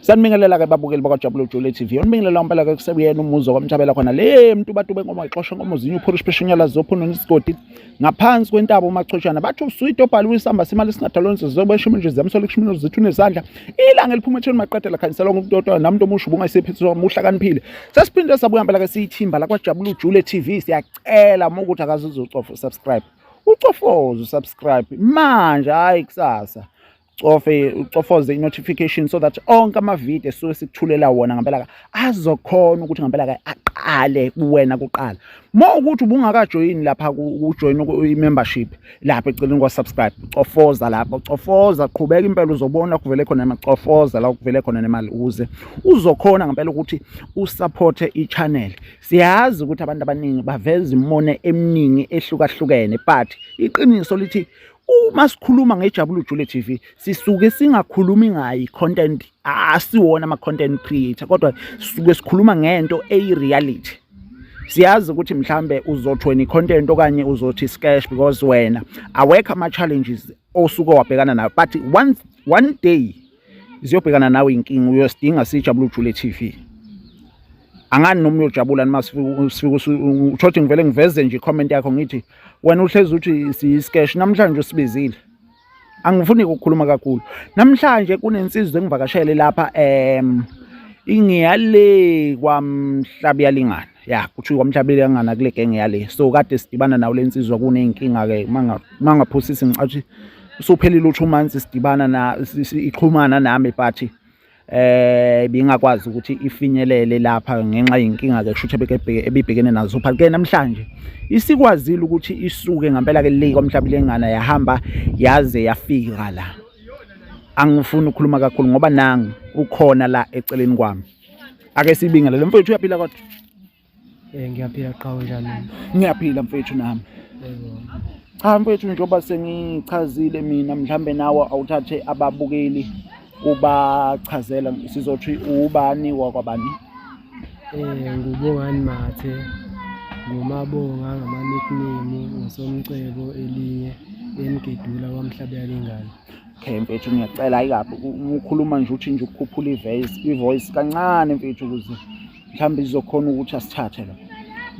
Sanibingelela ke babukeli bakwaJabula Jule TV. Unibingelela impela ke kusebuyena umuzo kwamthabela khona le mntu batube ngoma ixosha inkomo zinye uphorish pheshunyala zophuno isigodi ngaphansi kwentaba umachoshana bathi uswidi obhaliwe isamba simali singadalwa zobeshumi nje zamsola kushumi zithu nezandla ilanga eliphuma etheni maqedela khanyisela umuntu odwa namuntu omusha ubungayisephethwe umuhlakaniphile. Sesiphinde sabuya impela ke siyithimba la kwaJabula Jule TV siyacela uma ukuthi akazuzocofa subscribe. Ucofoze usubscribe manje hayi kusasa. Cofe ucofoze i-notification so that onke amavidiyo esuke sikuthulela wona ngempela azokhona ukuthi ngempela aqale kuwena kuqala. Uma ukuthi ubungakajoyini lapha kujoin i-membership lapha eceleni kwa-subscribe, cofoza lapho, cofoza, qhubeka impela uzobona kuvele khona nemali, cofoza la kuvele khona nemali ukuze uzokhona ngempela ukuthi usupporte i-channel. Siyazi ukuthi abantu abaningi baveza imone eminingi ehlukahlukene, but iqiniso lithi uma sikhuluma ngeJabula Jule TV sisuke singakhulumi ngayi content, asiwona ama content creator, kodwa sisuke sikhuluma ngento eyi reality. Siyazi ukuthi mhlambe uzothi wena i-content okanye uzothi sketch because wena awekho ama challenges osuke wabhekana nayo, but one day ziyobhekana nawe inkinga, uyosidinga siJabula Jule TV. Angani noma uyojabula noma sifika uthothi ngivele ngiveze nje i-comment yakho ngithi wena uhlezi uthi siyi-sketch, namhlanje usibizile. Angifuni ukukhuluma kakhulu. Namhlanje kunensizwa engivakashele lapha ingiyale kwaMhlabuyalingana. Ya, kuthiwa kwaMhlabuyalingana kule genge yale. So kade sidibana nawo lensizwa kuneyinkinga ke mangaphosisi ngicathi usuphelile u2 months sidibana na ixhumana nami, but bingakwazi ukuthi ifinyelele lapha ngenxa yenkinga ke kusho ukuthi ebibhekene nazo. But ke namhlanje isikwazile ukuthi isuke ngempela ke le kwaMhlabuyalingana yahamba yaze yafika la. Angifuni ukukhuluma kakhulu ngoba nangu ukhona la eceleni kwami. Ake sibingelele mfethu, uyaphila kodwa? Ngiyaphila qhawe, njani? Ngiyaphila mfethu nami. Yebo. Cha mfethu, njengoba sengichazile mina, mhlambe nawe awuthathe ababukeli ubachazela, sizothi ubani wakwabani? NguBongani Mathe, nguMabonga ngama nickname, nguSomcebo elinye eMgedula kwaMhlabuyalingana. Okay mfethu, ngiyacela ayikabi ukhuluma nje uthi nje ukukhuphula i-voice kancane mfethu ukuze mhlawumbe izokhona ukuthi asithathe lo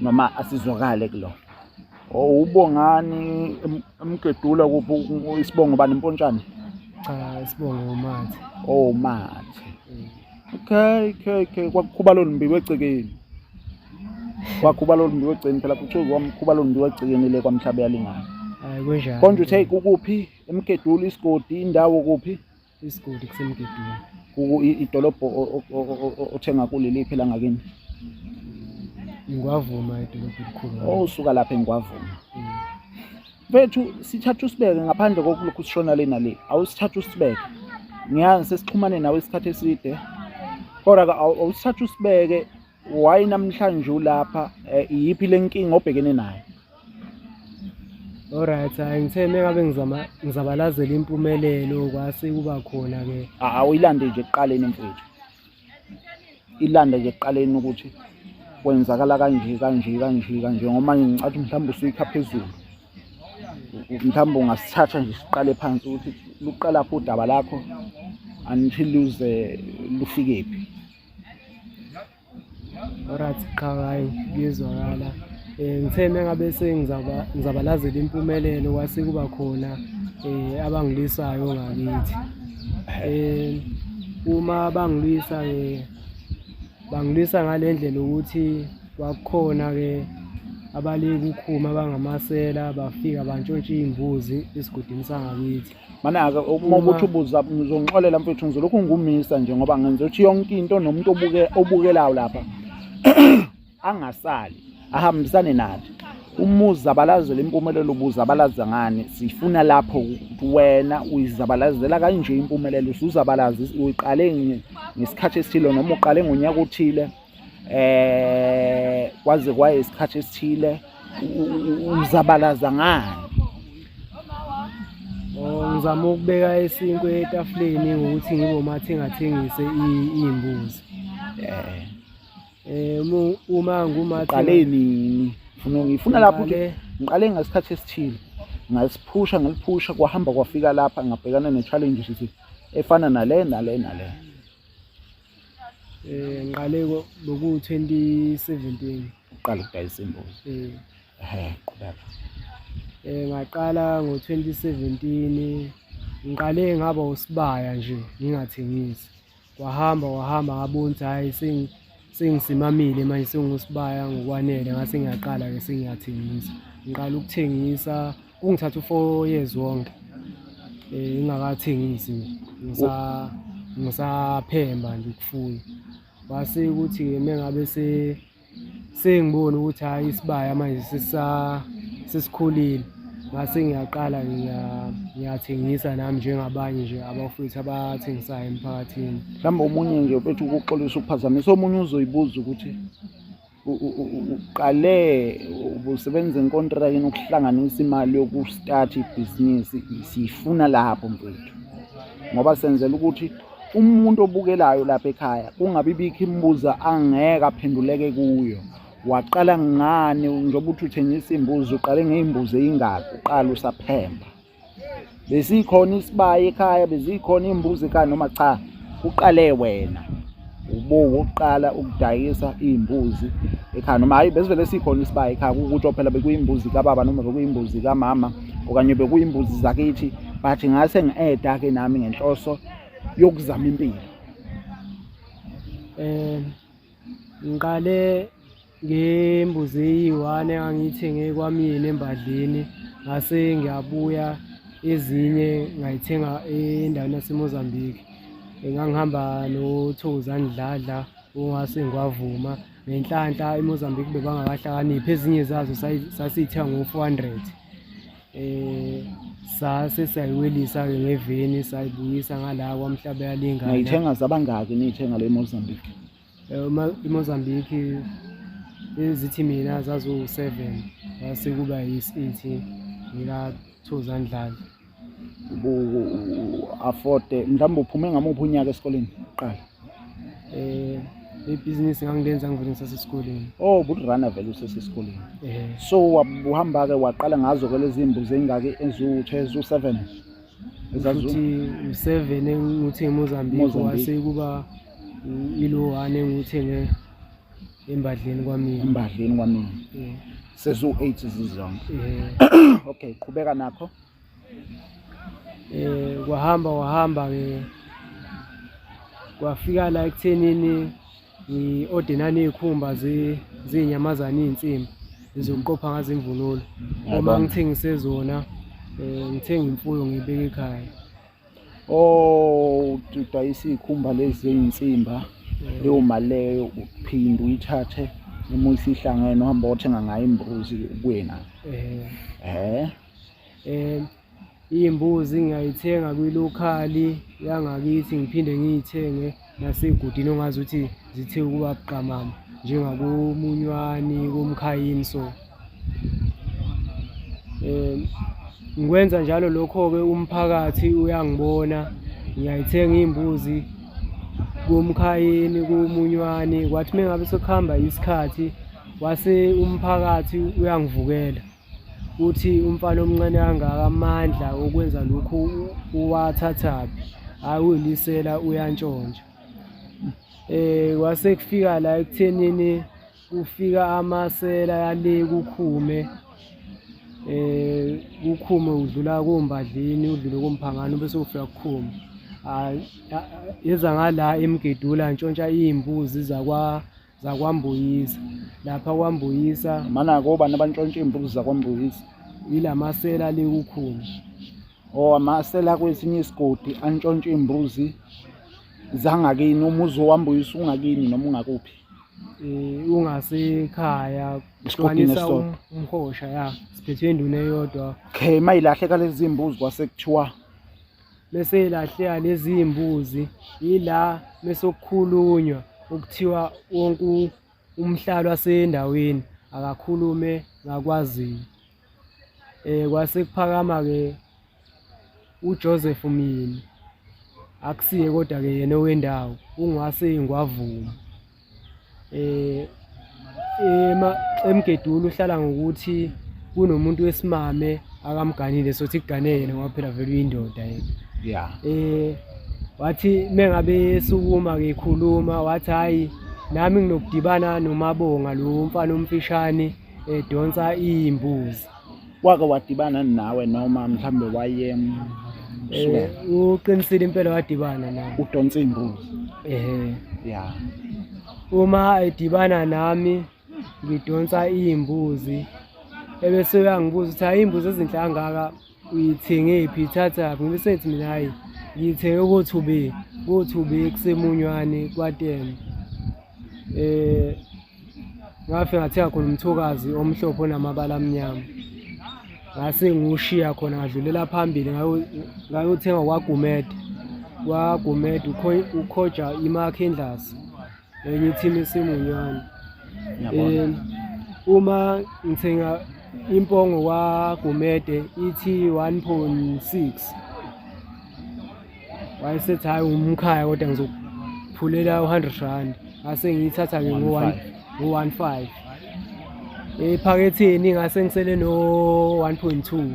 noma asizwakale kulo. Oh, uBongani eMgedula kuphi isibongo bani, Mpontshane? Cha, isibongo uMathe. Oh, Mathe. Okay, kwakukhuba lolumbiwe egcekeni. Kwakhuba lolumbiwe egcekeni phela, kuthiwa kwamkhuba lolumbiwe egcekeni le kwaMhlabuyalingana. Hayi kunjalo. Konje uthe kukuphi eMgedula, isigodi, indawo kuphi? Isigodi kuseMgedula. Idolobho othenga kuleliphi la ngakini? Ingwavuma, idolobho elikhulu. Oh, usuka lapha eNgwavuma. Mfethu, sithatha usibeke ngaphandle kokulokhu sishona le nale. Awusithatha usibeke. Ngiyazi sesixhumane nawe isikhathi eside. Kodwa awusithatha usibeke, why namhlanje ulapha, iyiphi lenkinga obhekene nayo? Alright, hayi ngithe mengabe ngizama ngizabalazela impumelelo kwase kuba khona ke. Awuyilande nje ekuqaleni mfethu. Ilande nje ekuqaleni ukuthi kwenzakala kanje kanje kanje kanje, ngoba manje ngicathi mhlawumbe usuyikha phezulu. Mhlawumbe ungasithatha nje siqale phansi ukuthi luqala phi udaba lakho until luze lufike phi. Alright, qha hayi kuyezwakala. Ngithe mengabe sengizaba ngizabalazela impumelelo kwase kuba khona abangilwisayo ngakithi. Uma bangilwisa ke bangilwisa ngale ndlela ukuthi kwakukhona ke abaleka ukhuma abangamasela bafika bantshontsha iy'mbuzi esigodini sangakithi. Mana-ke uma ukuthi ubuza ngizongixolela mfethu, ngizolokhu ngumisa nje ngoba ngenza ukuthi yonke into nomuntu obukelayo lapha angasali ahambisane nathi. Umuzabalazela impumelelo ubuzabalaza ngani? Sifuna lapho ukuthi wena uyizabalazela kanje impumelelo, usuzabalaza uyiqale ngesikhathi esithile noma uqale ngonyaka othile, kwaze kwaye isikhathi esithile, uzabalaza ngani? Oh, ngizama ukubeka isinkwa etafuleni ngokuthi ngibe umathengathengise iy'mbuzi. Uma ngumathenga Uqale nini? Ngifuna lapho ukuthi ngiqale ngesikhathi esithile, ngasiphusha ngaliphusha kwahamba kwafika lapha, ngabhekana ne-challenges efana nale nale nale. Ngiqale boku-2017. Uqala ukudayisa imbuzi? Ehe, qhubeka. Ngaqala ngo-2017, ngiqale ngaba usibaya nje ngingathengisi. Kwahamba kwahamba ngabona ukuthi hhayi sengisimamile manje sengusibaya ngokwanele, ngase ngiyaqala-ke sengiyathengisa. Ngiqala ukuthengisa kungithatha u-4 years wonke ngingakathengisi nje, ngisaphemba nje ukufuya. Kwase kuthi-ke uma ngabe sengibona ukuthi hhayi isibaya manje sesikhulile, ngase ngiyaqala ngiyathengisa nami njengabanye nje abafowethu abathengisayo emphakathini. Mhlawumbe omunye nje mfethu ukuxolisa ukuphazamisa, omunye uzoyibuza ukuthi uqale ubusebenza enkontrakini ukuhlanganisa imali yoku-start ibhizinisi. Siyifuna lapho mfethu, ngoba senzela ukuthi umuntu obukelayo lapha ekhaya kungabi bikho imibuzo angeke aphenduleke kuyo. Waqala ngani njengoba uthi uthengisa iy'mbuzi, uqale ngey'mbuzi ey'ngaki uqala usaphemba? Besikhona isibaya ekhaya, bezikhona iy'mbuzi ekhaya noma cha, uqale wena ubo wokuqala ukudayisa iy'mbuzi ekhaya, noma hhayi besivele sikhona isibaya ekhaya, kukutsho phela bekuyimbuzi kababa noma bekuyimbuzi kamama okanye bekuyimbuzi zakithi, but ngase ngi-eda-ke nami ngenhloso yokuzama impilo? Ngiqale ngembuzi eyi-one engangiyithenge kwamyeni embadleni, ngase ngiyabuya ezinye ngayithenga endaweni yaseMozambique. Ngangihamba noThokozani Dladla ongase ngiwavuma. Ngenhlanhla eMozambique bebangakahlakaniphi, ezinye zazo sasiyithenga ngo-400. Sase sayiwelisa-ke ngeveni sayibuyisa ngala kwaMhlabuyalingana. Nayithenga zabangaki niyithenga le Mozambique? IMozambique ezithi mina zaziwu-7, kwase kuba yisi-8 ngikaThokozani Dladla. Afford mhlawumbe uphume ngamuphi unyaka esikoleni kuqala? Ibhizinisi ngangilenza ngivele ngisasesikoleni. Oh, uburana vele usesesikoleni. So uhamba-ke waqala ngazo-ke lezi mbuzi ey'ngaki eziwu-two, eziwu-seven? Ezazi u-7 engiwuthenge eMozambique, wase kuba ilo 1 engiwuthenge embadleni kwamina. Embadleni kwamina. Seziwu-8 zizonke. Okay, qhubeka nakho. Kwahamba kwahamba ke kwafika la ekuthenini ngi-order ney'khumba zey'nyamazane iy'nsimbi ngizoqopha ngazo imvunulo. Uma ngithengise zona ngithenga imfuyo ngiyibeke ekhaya. Oh, udayisa iy'khumba lezi zey'nsimba, leyo mali leyo uphinde uyithathe uma isihlangene uhambe uyothenga ngayo imbuzi ubuye nayo. Iy'mbuzi ngiyayithenga kwilokhali yangakithi, ngiphinde ngiy'thenge nasegodini ongazi ukuthi zithe ukuba buqamama njengakoMunywani, koMkhayini so. Ngikwenza njalo lokho-ke umphakathi uyangibona, ngiyayithenga iy'mbuzi koMkhayini, koMunywani. Kwathi uma ngabe sekuhamba isikhathi wase umphakathi uyangivukela. Uthi umfana omncane kangaka amandla okwenza lokhu uwathathaphi? Hhayi uyilisela uyantshontsha. Kwase kufika la ekuthenini kufika amasela yale kukhume, kukhume udlula koMbadleni udlule koMphangano bese ufika kukhume. Yeza ngala eMgedula ntshontsha iy'mbuzi zakwa zakwambuyisa lapha kwambuyisa. Mana kobani abantshontsha iy'mbuzi zakwambuyisa? Yila masela le kukhulu. Oh, amasela kwesinye isigodi antshontsha iy'mbuzi zangakini. Umuzi owambuyisa ungakini noma ungakuphi? Ungasekhaya. Esigodini Hlukanisa esisodwa. Umhosha ya siphethwe induna eyodwa. Okay, mayilahleka lezi mbuzi kwase kuthiwa bese ilahleka lezi mbuzi, ila bese kukhulunywa okuthiwa wonke umhlali wasendaweni akakhulume ngakwaziyo. Kwase kuphakama ke uJoseph Myeni, akusiye kodwa ke yena owendawo, ungwase Ngwavuma. Emgedulu uhlala ngokuthi kunomuntu wesimame akamganile, sothi kugane yena ngoba phela vele uyindoda yena. Wathi mengabe esukuma ke ekhuluma wathi hhayi nami nginokudibana noMabonga lo mfana omfishane edonsa iy'mbuzi. Wake wadibana nawe noma mhlambe waye Uqinisile impela wadibana nami. Udonsa iy'mbuzi? Ehhe. Ya. Uma edibana nami ngidonsa iy'mbuzi ebese uyangibuza ukuthi hhayi iy'mbuzi ezinhle kangaka uyithengephi, ithathaphi? Ngibe sengithi mina hhayi ngiyithenge koThube, koThube kuseMunywane kwaTembe. Ngafike ngathenga khona umthokazi omhlophe onamabala amnyama. Ngase ngiwushiya khona ngadlulela phambili ngayothenga kwaGumede. KwaGumede ukhoja iMakhendlasi. Enye ithimu esemunywana. Uma ngithenga impongo kwaGumede ithi 1.6 wayesethi hhayi umkhaya kodwa ngizokuphulela u-100 rand ngase ngiyithatha-ke ngo-1.5 ephaketheni ngase ngisele no-1.2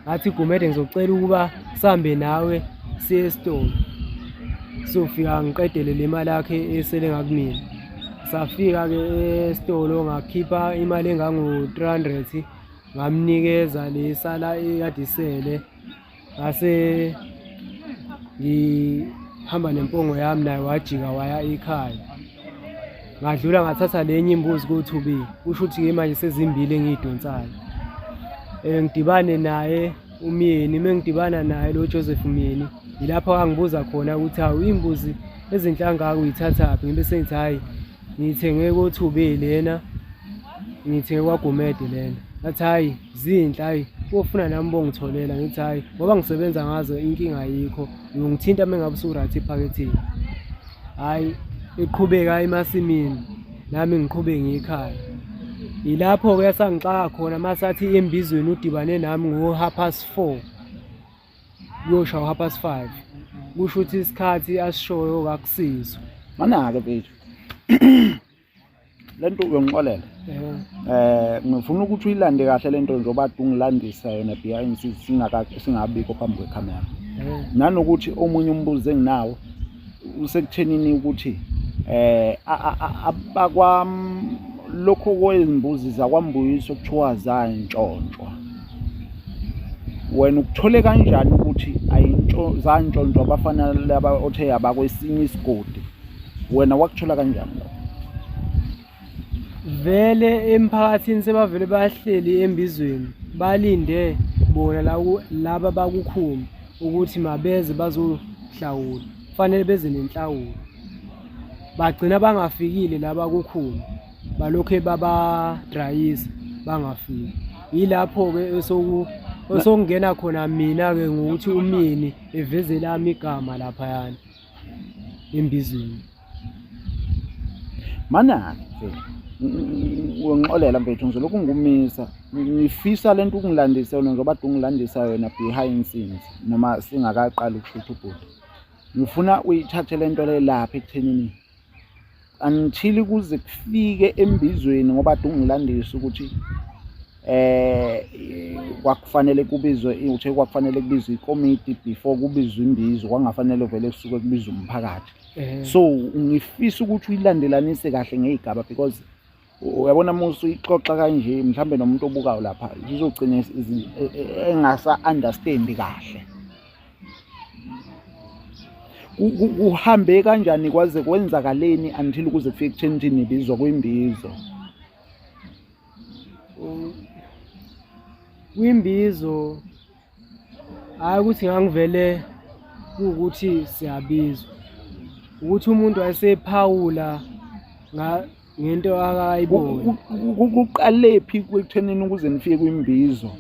ngathi Gumede ngizocela ukuba sambe nawe siye esitolo sofika ngiqedele le mali yakhe esele ngakumina. Safika-ke esitolo ngakhipha imali engango-300 ngamnikeza le sala ekade isele ngase ngihamba nempongo yami naye wajika waya ekhaya. Ngadlula ngathatha lenye imbuzi ko-2B kusho ukuthi-ke manje sezimbili engiyidonsayo. Ngidibane naye uMyeni, uma ngidibana naye lo Joseph Myeni yilapho angibuza khona ukuthi hawu iy'mbuzi ezinhle kangaka uyithathaphi? Ngibe sengithi hhayi ngiyithenge ko-2B lena, ngiyithenge kwaGumede lena. Ngathi hhayi zinhle hhayi kofuna nami bongitholela ngithi hhayi ngoba ngisebenza ngazo inkinga ayikho uyongithinta uma ngabe usu-right ephaketheni. Hhayi iqhubeka emasimini nami ngiqhubeke ngiye ekhaya. Yilapho-ke esangixaka khona masathi embizweni udibane nami ngo-half past four kuyosha u-half past five. Kusho ukuthi isikhathi asishoyo kakusizo. Mana-ke mfethu le nto uyongixolela ngifuna ukuthi uyilande kahle le nto njengoba kade ungilandisa yona behind singabikho phambi kwekhamera. Nanokuthi omunye umbuzo enginawo usekuthenini ukuthi abakwa lokho kwezimbuzi zakwaMbuyiso kuthiwa zantshontshwa. Wena ukuthole kanjani ukuthi zantshontshwa abafana laba othe abakwesinye isigodi? Wena wakuthola kanjani lokho? Vele emphakathini sebavele bahleli embizweni balinde bona laba bakukhumbi ukuthi mabeze bazohlawula, kufanele beze nenhlawulo. Bagcina bangafikile laba kukhumbi balokhe babadrayisa bangafiki. Yilapho-ke esokungena khona mina-ke ngokuthi umyeni eveze lami igama laphayana embizweni. Mana-ke uyongixolela mfethu ngizolokhu ngumisa ngifisa lento ungilandise yona njengoba kade ungilandisa yona behind scenes noma singakaqali ukushutha ubhuti. Ngifuna uyithathe lento le lapha ekuthenini until kuze kufike embizweni ngoba kade ungilandisa ukuthi kwakufanele kubizwe uthe kwakufanele kubizwe ikomiti before kubizwe imbizo kwangafanele vele kusuke kubizwe umphakathi. So ngifisa ukuthi uyilandelanise kahle ngey'gaba because uyabona uma usuyixoxa kanje mhlambe nomuntu obukayo lapha uzogcina engasa-understandi kahle. Kuhambe kanjani kwaze kwenzakaleni until kuze kufike ekutheni ukuthi nibizwa kwimbizo? Kwimbizo hhayi ukuthi ngangivele kuwukuthi siyabizwa, ukuthi umuntu wayesephawula ngento akayiboni. Kuqalephi ekuthenini ukuze nifike kwimbizo?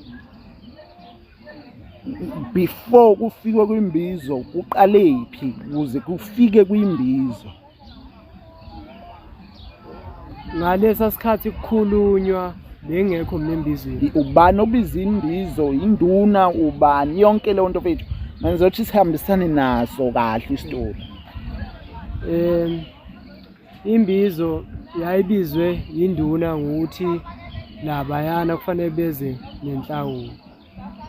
Before kufikwe kwimbizo kuqalephi ukuze kufike kwimbizo? Ngalesa sikhathi kukhulunywa bengekho mina embizweni. Ubani obiza imbizo? Induna ubani? Yonke leyo nto mfethu ngizothi sihambisane naso kahle isitori. Imbizo yayibizwe yinduna ngokuthi labayana kufanele beze nenhlawulo.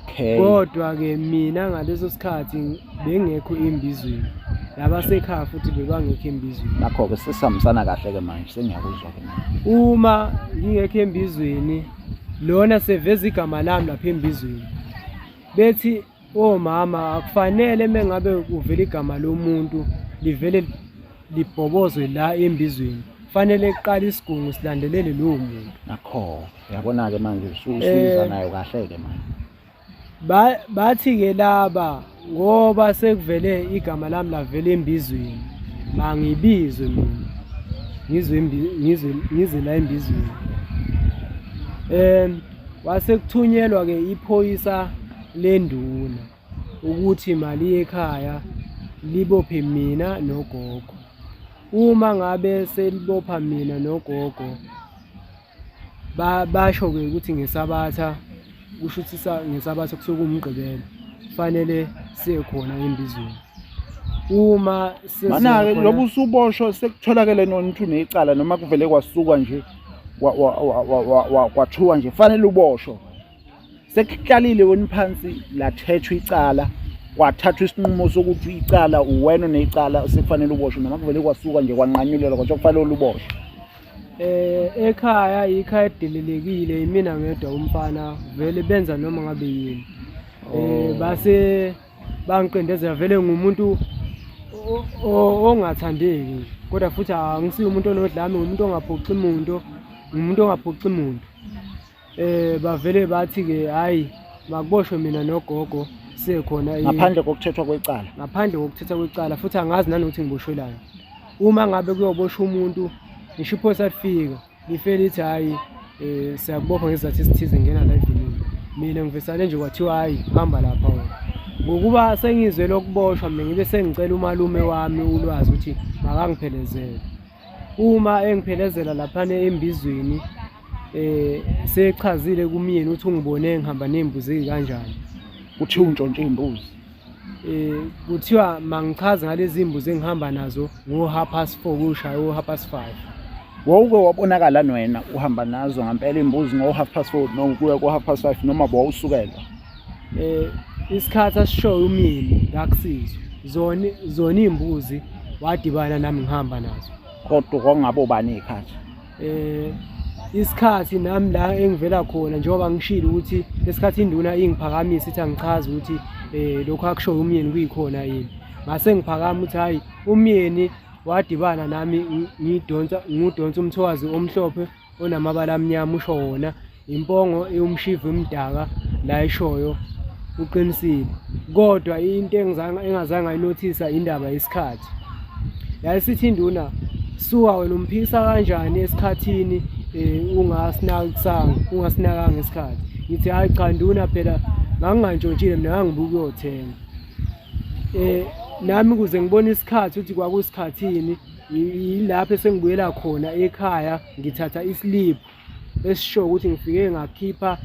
Okay. Kodwa-ke mina ngaleso sikhathi bengekho embizweni. Nabasekhaya futhi bebangekho embizweni. Nakho-ke sesihambisana kahle-ke manje, sengiyakuzwa-ke manje. Uma ngingekho embizweni, lona seveza igama lami lapha embizweni. Bethi omama akufanele mengabe kuvela igama lomuntu livele libhobozwe la embizweni. Fanele kuqale isigungu silandelele lowo muntu. Nakho, uyabona-ke manje usuza nayo kahle-ke manje. Bathi-ke laba ngoba sekuvele igama lami lavela embizweni, mangibizwe mina ngizwe ngizwe ngize la embizweni. Wase kuthunyelwa-ke iphoyisa lenduna ukuthi maliye ekhaya libophe mina nogogo. Uma ngabe selibopha mina nogogo Basho-ke ukuthi ngeSabatha, kusho ukuthi ngeSabatha kusuke kuwuMgqibelo, kufanele siye khona embizweni. Uma Mana-ke njengoba usuboshwa sekutholakele nona ukuthi unecala noma kuvele kwasukwa nje kwathiwa nje fanele uboshwe. Sekuhlalile wena phansi lathethwa icala kwathathwa isinqumo sokuthi icala uwena onecala sekufanele uboshwe noma kuvele kwasuka nje kwanqanyulelwa kwathiwa kufanele uboshwe. Ekhaya ikhaya edelelekile imina ngedwa umfana vele benza noma ngabe yini. Oh. Base bangiqindezela vele ngumuntu ongathandeki nje kodwa futhi angisiye umuntu onodlame ngumuntu ongaphoxi muntu ngumuntu ongaphoxi muntu. Bavele bathi ke hayi makuboshwe mina nogogo siye khona ngaphandle kokuthethwa kwecala ngaphandle kokuthethwa kwecala futhi angazi nanokuthi ngiboshwelani uma ngabe kuyoboshwa umuntu ngisho iphoyisa lifika life lithi hhayi um siyakubopha ngesizathu esithize ngena la evenini mina ngivesane nje kwathiwa hhayi hamba lapha wena ngokuba sengizwe lokuboshwa mina ngibe sengicela umalume wami ulwazi ukuthi makangiphelezele uma engiphelezela laphana embizweni sechazile kumyeni ukuthi ungibone ngihamba nezimbuzi kanjani kuthiwa untshontshe iy'mbuzi Kuthiwa mangichaze ngalezi mbuzi engihamba nazo ngo half past 4 kushaya o half past 5. Wawuke wabonakala wena uhamba nazo ngampela imbuzi ngo half past 4 nokuya ku half past 5 noma bowusukelwa? Isikhathi asishoyo umyeni ngakusizwa. Zona zona imbuzi wadibana nami ngihamba nazo. Kodwa kwakungabo bani ikhathi? Isikhathi nami la engivela khona njengoba ngishilo ukuthi lesikhathi induna ingiphakamisa ithi angichaze ukuthi lokhu akushoyo umyeni kuyikhona yini. Ngase ngiphakama ukuthi hhayi umyeni wadibana nami ngidonsa ngudonsa umthokazi omhlophe onamabala amnyama usho wona impongo ewumshivu emdaka la eshoyo uqinisile kodwa into engazange ngayinothisa indaba yesikhathi yayisithi induna suka wena umphikisa kanjani esikhathini ungasinakisanga ungasinakanga isikhathi ngithi hayi cha nduna phela ngangingantshontshile mina ngangibuka ukuyothenga nami ukuze ngibone isikhathi ukuthi kwakusikhathini yilapho esengibuyela khona ekhaya ngithatha islip esisho ukuthi ngifike ngakhipha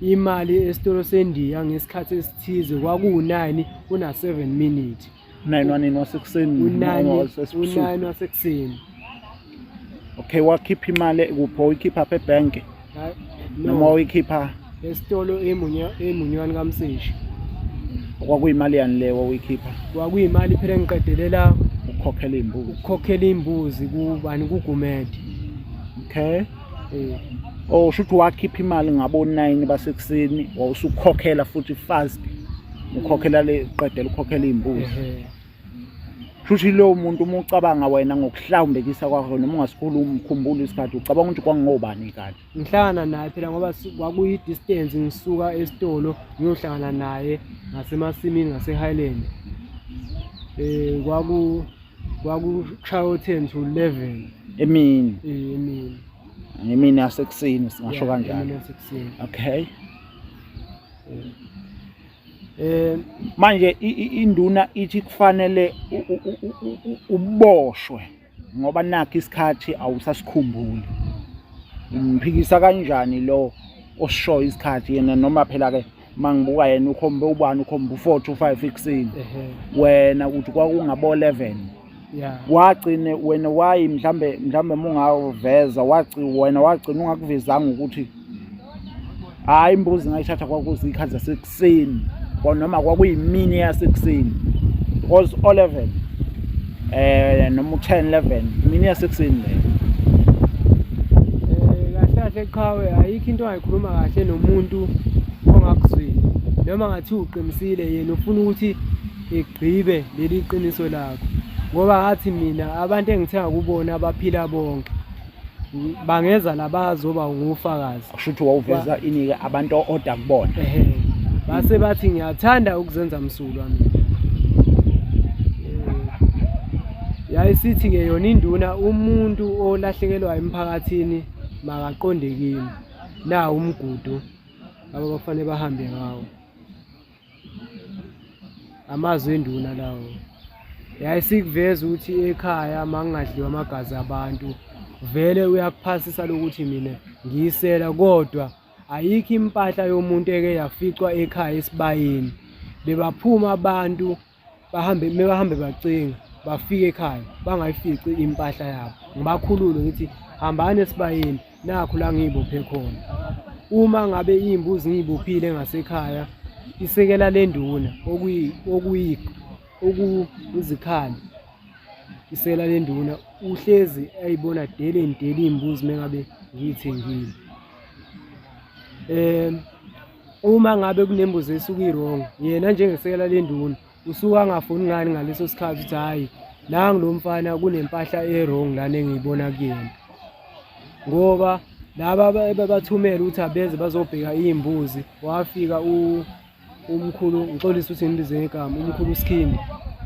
imali esitolo sendiya ngesikhathi esithize kwakuwu-9 kuna-7 minute 9 wanini wasekuseni u-9 wasekuseni. Okay, wakhipha imali kuphi? Uyikhipha apha ebhenki noma uyikhipha esitolo emunywane kaMseshi? Kwakuyimali yani le wawuyikhipha? Kwakuyimali phela engiqedelela ukukhokhela iy'mbuzi. Ukukhokhela iy'mbuzi kubani kuGumede. Okay. Oh, shuthi wakhipha imali ngabo 9 basekuseni wawusukhokhela futhi fast. Ukhokhela le qedela ukhokhela iy'mbuzi. Shuthi lowo muntu uma ucabanga wena ngokuhlawumbekisa kwakho noma ungasikhulumi ukhumbula isikhathi ucabanga ukuthi kwangobani kanti? Ngihlangana naye phela ngoba kwakuyi-distance ngisuka esitolo ngiyohlangana naye ngasemasimini ngase-Highland. Kwakushaya o-10 to 11 emini. Emini. Emini yasekuseni singasho kanjalo. Emini yasekuseni. Okay. Manje induna ithi kufanele uboshwe ngoba nakho isikhathi awusasikhumbuli. Umphikisa kanjani lo osishoyo isikhathi yena noma phela ke mangibuka yena ukhombe ubani ukhombe u4 to 5 ekuseni. Wena uthi kwakungabo 11. Wagcine wena wayi mhlambe mungaveza wagcina wena wagcina ungakuvezanga ukuthi hayi imbuzi ngayithatha kwakuzikhathi zasekuseni noma kwakuyimini yasekuseni because o 11. Noma u-10 11 imini yasekuseni leyo. Kahle kahle qhawe, ayikho into ongayikhuluma kahle nomuntu ongakuzwile, noma ngathi uqinisile yena ufuna ukuthi egqibe leli qiniso lakho, ngoba ngathi mina abantu engithenga kubona abaphila bonke bangeza la bazoba ngufakazi. Kusho ukuthi wawuveza inike abantu o-order kubona. Ehhe, base bathi ngiyathanda ukuzenza msulwa mina. Yayisithi-ke yona induna, umuntu olahlekelwa emphakathini makaqonde kimi, nawu umgudu laba bafanele bahambe ngawo. Amazwi enduna lawo. Yayisikuveza ukuthi ekhaya makungadliwa amagazi abantu, vele uyakuphasisa lokuthi mina ngiyisela, kodwa ayikho impahla yomuntu eke yaficwa ekhaya esibayeni. Bebaphuma abantu bahambe, mebahambe bacinga bafike ekhaya bangayifici impahla yabo, ngibakhulule ngithi hambani esibayeni, nakhu la ngiyibophe khona. Uma ngabe iy'mbuzi ngiyibophile ngasekhaya, isekela lenduna okuyizikhali, isekela lenduna uhlezi eyibona daily and daily iy'mbuzi mengabe ngiyithengile. Uma ngabe kunembuzi esuke i-wrong, yena njengesekela lenduna usuke angafuni ngani ngaleso sikhathi ukuthi hhayi nangu lo mfana kunempahla e-wrong lana engiyibona kuyena, ngoba laba ababathumela ukuthi abeze bazobheka iy'mbuzi, wafika umkhulu, ngixolise ukuthi ngimbize ngegama, umkhulu uSkhindi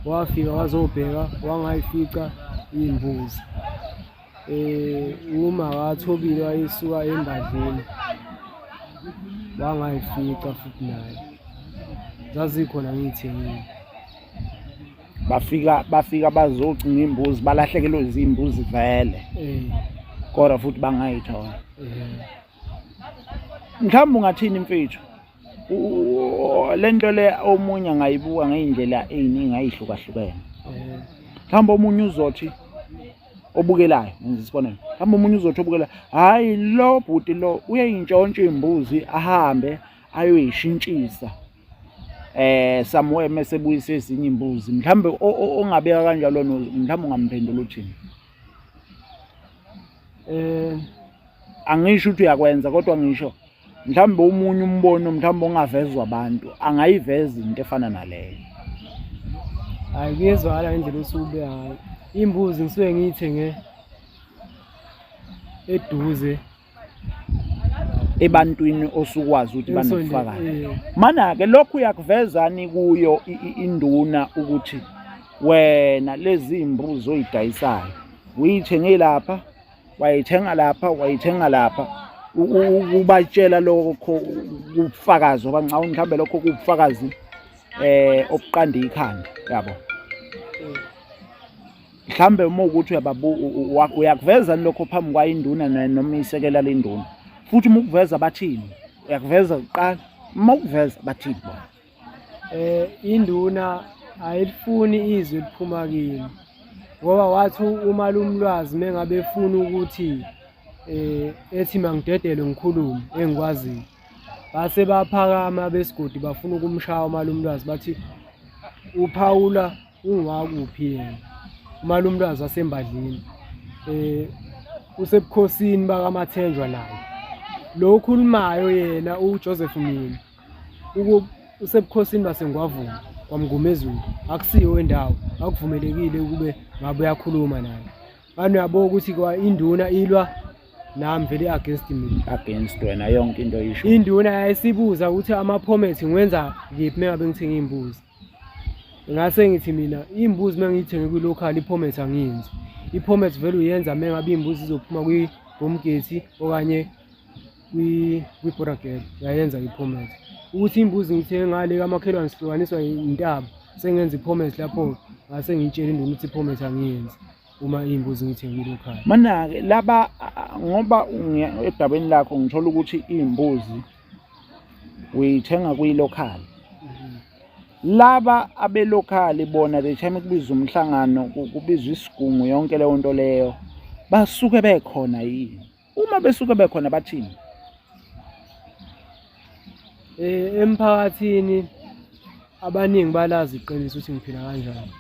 wafika wazobheka wangayifica iy'mbuzi. Uma wathobile wayisuka embadleni wangayifica futhi naye, zazikhona ngiyithengile. Bafika bazocinga imbuzi, balahlekelwe izimbuzi vele. Kodwa futhi bangayithola. Mhlawumbe ungathini mfethu? Le nto le omunye angayibuka ngey'ndlela ey'ningi ay'hlukahlukene. Mhlawumbe omunye uzothi obukelayo, ngenza isibonelo, mhlawumbe omunye uzothi obukelayo, hhayi lo bhuti lo uyayintshontsha iy'mbuzi ahambe ayoyishintshisa somewhere mese buyisa ezinye imbuzi. Mhlawumbe ongabeka kanjalo, mhlawumbe ungamphendula uthini? Angisho ukuthi uyakwenza, kodwa ngisho mhlawumbe omunye umbono mhlawumbe ongavezwa abantu angayiveza into efana naleyo. Hayi, kuyezwakala ngendlela osuke ngayo. Imbuzi ngisuke ngiyithenge eduze ebantwini osukwazi ukuthi banobufakazi. Mana-ke lokhu uyakuvezani kuyo induna ukuthi wena lezi mbuzi oyidayisayo uyithenge lapha, wayithenga lapha, wayithenga lapha, ukubatshela lokho kubufakazi, ngoba ngicabanga mhlawumbe lokho kubufakazi obuqanda ikhanda, yabo. Mhlambe uma ukuthi uyakuveza lokho phambi kwayo induna noma isekela lenduna, futhi uma ukuveza bathini? Uyakuveza kuqala, uma ukuveza bathini bona? Induna ayilifuni izwi eliphuma kimi, ngoba wathi umalumlwazi mengabe efuna ukuthi ethi mangidedelwe ngikhulume engikwaziyo, base baphakama besigodi bafuna ukumshaya umalumlwazi, bathi uphawula ungwakuphi yena umalumlwazi wasembadlini, usebukhosini bakaMathenjwa naye lo okhulumayo yena uJoseph Myeni usebukhosini baseNgwavuma kwaMngomezulu, akusiyo indawo, akuvumelekile ukube ngabe uyakhuluma naye. Manje uyabo ukuthi kwa induna ilwa nami vele against mina, against wena yonke into oyisho. Induna yayisibuza ukuthi amaphomethi ngiwenza kephi mengabe ngithenga iy'mbuzi. Ngase ngithi mina iy'mbuzi uma ngiyithenge kwi-local iphomethi angiyenzi. Iphomethi vele uyenza uma ngabe iy'mbuzi zizophuma kwi-bomgeti okanye kwi-border gap, uyayenza iphomethi. Ukuthi iy'mbuzi ngithenge ngale kamakhelwane sihlukaniswa intaba, sengenza iphomethi lapho, ngase ngiyitshele induna ukuthi iphomethi angiyenzi uma iy'mbuzi ngiyithenge kwi-local. Mana-ke laba, ngoba edabeni lakho ngithola ukuthi iy'mbuzi uyithenga kwi-local, laba abelokhali bona the time kubizwa umhlangano, kubizwa isigungu, yonke leyo nto leyo, basuke bekhona yini? Uma besuke bekhona bathini? Emphakathini abaningi balazi iqiniso ukuthi ngiphila kanjani.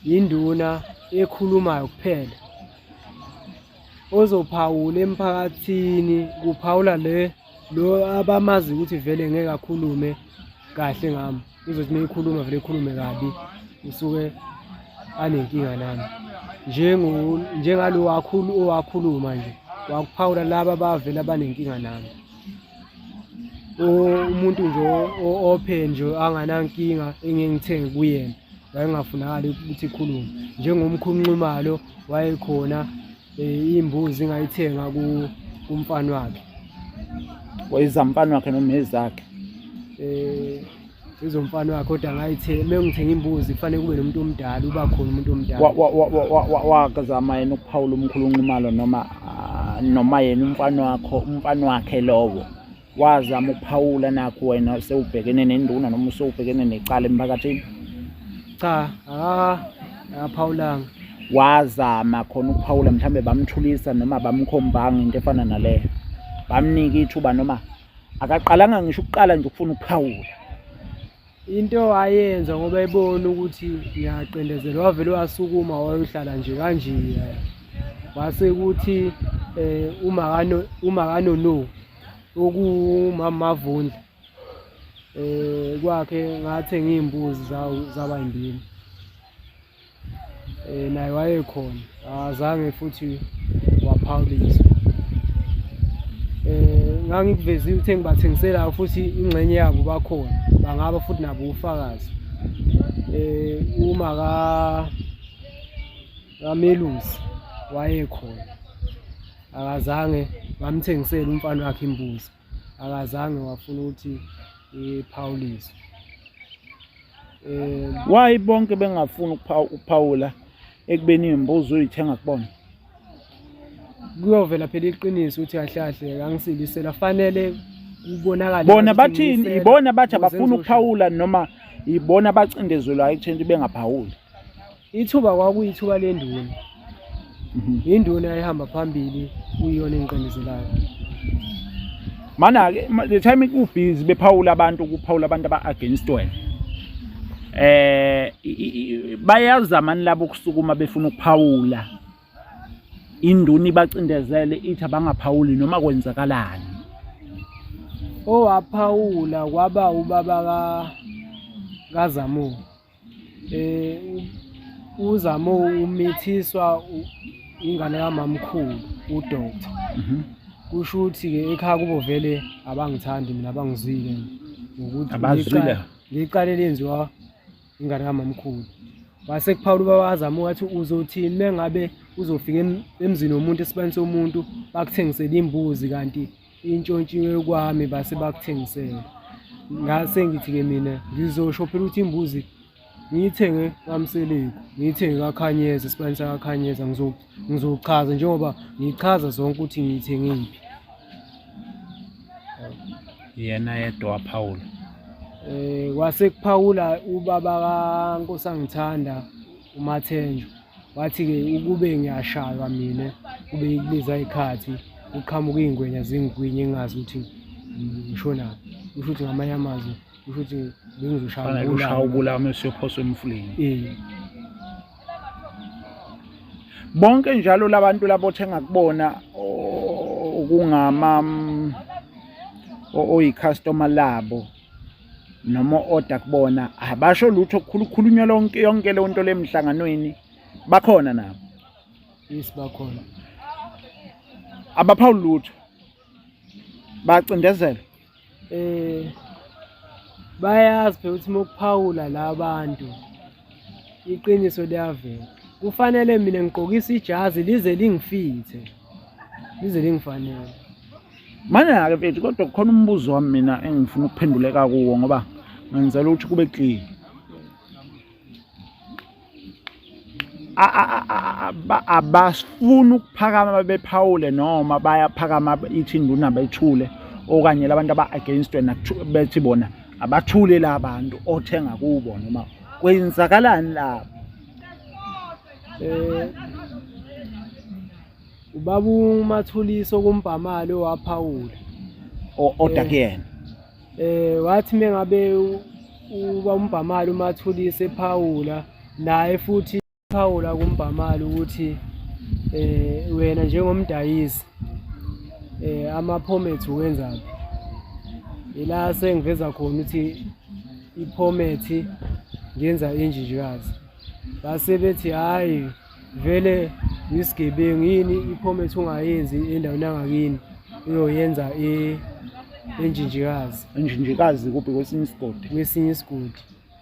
Induna ekhulumayo kuphela. Ozophawula emphakathini kuphawula le lo abamazi ukuthi vele ngeke akhulume kahle ngami. Uzothi uma ekhuluma vele ekhulume kabi usuke anenkinga nami. Njengo njengalo wakhulu owakhuluma nje wakuphawula laba bavele abanenkinga nami. Umuntu nje open nje anganankinga engengithenge kuyena wayengafunakali ukuthi ikhulume njengomkhulu Nxumalo wayekhona imbuzi ngayithenga kumfana wakhe. Wayezamfana wakhe noma ezakhe? Izomfana wakhe kodwa ngayithenga uma ngithenga imbuzi kufanele kube nomuntu omdala uba khona umuntu omdala. Wakazama yena ukuphawula umkhulu Nxumalo noma noma yena umfana wakho umfana wakhe lowo wazama ukuphawula nakho wena sewubhekene nenduna noma usewubhekene necala emphakathini? Cha, akaphawulanga. Wazama khona ukuphawula mhlawumbe bamthulisa noma bamkhombanga into efana naleyo, bamnika ithuba noma akaqalanga ngisho ukuqala nje ukufuna ukuphawula? Into ayenza ngoba ebona ukuthi ngiyaqindezelwa wavele wasukuma wayohlala nje kanje wase kuthi uma kano uma kanono okuwumama Mavundla kwakhe ngathenga iy'mbuzi zaba yimbili. Naye wayekhona akazange futhi waphawuliswa. Ngangikuvezile ukuthi engibathengiselayo futhi ingxenye yabo bakhona bangaba futhi nabo ufakazi. Uma kaMelusi wayekhona akazange ngamthengisela umfana wakhe imbuzi akazange wafuna ukuthi iphawuliswe. Why bonke bengafuni ukuphawula ekubeni iy'mbuzi uyithenga kubona? Kuyovela phela iqiniso ukuthi kahle kahle angisilisela fanele kubonakale bona bathini, ibona bathi abafuni ukuphawula noma ibona abacindezelwayo ekutheni bengaphawuli? Ithuba kwakuyithuba lenduna. Induna yayihamba phambili kuyiyona engiqindezelayo. Mana-ke the time kubhizi bephawula abantu kuphawula abantu aba-against wena bayazama labo ukusukuma befuna ukuphawula induna ibacindezele ithi abangaphawuli noma kwenzakalani. Owaphawula kwaba ubaba kaZamu. Uzamo umithiswa ingane kamamkhulu udoctor. Kusho ukuthi-ke ekhaya kubo vele abangithandi mina abangizwile ngokuthi abazwile ngicale lenziwa ingane kamamkhulu. Wase kuphawula ubaba kaZamo wathi uzothini mengabe uzofika emzini womuntu esibayeni somuntu bakuthengisele imbuzi kanti intshontshiwe kwami base bakuthengisela. Ngase ngithi-ke mina ngizosho phela ukuthi imbuzi ngiyithenge kaMseleku, ngiyithenge kaKhanyeza, esibayeni sakaKhanyeza ngizochaza njengoba ngichaza zonke ukuthi ngiyithengephi. Yena yedwa waphawula. Kwase kuphawula ubaba kaNkosangithanda uMathenjwa wathi-ke ukube ngiyashaywa mina kube kuleza y'khathi kuqhamuka iy'ngwenya zingigwinye ngingazi ukuthi ngishonaphi. Kusho ukuthi ngamanye amazwi kusho ukuthi bengizoshaya ushaya ubulawa mese uyophoswa emfuleni. Bonke njalo labantu labo othenga kubona okungama oyi-customer labo noma o-order kubona abasho lutho kukhulunywa lonke yonke leyo nto lemhlanganweni bakhona nabo. Yes, bakhona. Abaphawuli lutho. Bacindezela. Bayazi phela ukuthi uma ukuphawula la bantu iqiniso liyavela. Kufanele mina ngigqokise ijazi lize lingifithe. Lize lingifanele. Mana-ke mfethu kodwa kukhona umbuzo wami mina engifuna ukuphenduleka kuwo ngoba ngenzela ukuthi kube clear. Abafuni ukuphakama bephawule noma bayaphakama ithi induna bethule okanye labantu aba-against wena bethi bona abathule la bantu othenga kubo noma kwenzakalani lapho? Ubaba uMathuliso kuMbhamali owaphawula. Oda kuyena. Wathi mengabe uba uMbhamali uMathulisi ephawula Naye futhi phawula kumbhamali ukuthi wena njengomdayisi amaphomethi uwenzaphi. Ila sengiveza khona ukuthi iphomethi ngenza injinjikazi. Base bethi hhayi vele uyisigebengu yini iphomethi ungayenzi endaweni yangakini uyoyenza enjinjikazi. Enjinjikazi kuphi kwesinye isigodi? Kwesinye isigodi.